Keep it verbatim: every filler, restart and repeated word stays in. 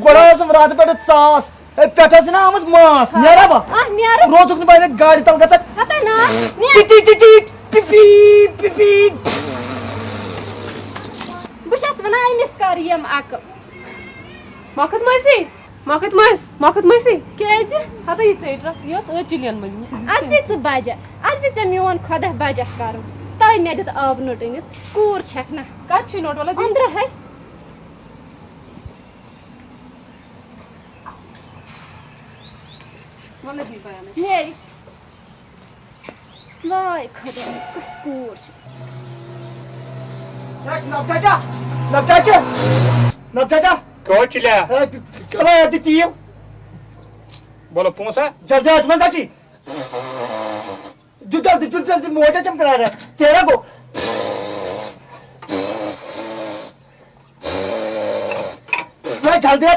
گۄڈٕ ٲسٕم راتہٕ پٮ۪ٹھٕ ژاس۔ ہے، پٮ۪ٹھٕ ٲسٕے نا آمٕژ ماس۔ ہاں۔ نیرا بہٕ؟ آہ، نیرٕ۔ روزُکھ نہٕ بہٕ اَتہِ گاڑِ تَل گژھان۔ ہتا نا، نیر۔ ٹِٹی، ٹِٹی، پِپی، پِپی۔ بہٕ چھَس وَنان، أمِس کَر یِم اَکہٕ۔ مۄخت مٲسی، مۄخت مٲسۍ، مۄخت مٲسی۔ کیٛازِ؟ ہتا یہِ ژیٚٹۍ رَس، یہِ ٲس أتھۍ چِلٮ۪ن منٛز۔ اَدٕ بیٚیہِ ژٕ بَجَکھ، اَدٕ بیٚیہِ ژےٚ میون خۄدا بَجَکھ کَرُن۔ تَوَے مےٚ دیُت آب نوٚٹہٕ أنِتھ۔ کوٗر چھَکھ نہ۔ کَتہِ چھُے نوٚٹ؟ وَلہٕ دِ۔ أنٛدرٕ ہے۔ وَلہٕ دِ بیانَے۔ نیرِ۔ واے خۄداے، کۄس کوٗر چھِ؟ ہے، نَبہٕ چاچا، نَبہٕ چاچا، نَبہٕ چاچا۔ کیٛاہ چھُ لیا؟ ہے، تہِ-، تہِ-، تہِ-، تہِ تیٖل۔ بولو، پونٛسہٕ ہا؟ جلدی آس منٛز ژَچی۔ جُٹل تہِ، جُٹل تہِ، موجا چھَم پرٛاران۔ ژیرا گوٚو۔ ہے، جلدی آس۔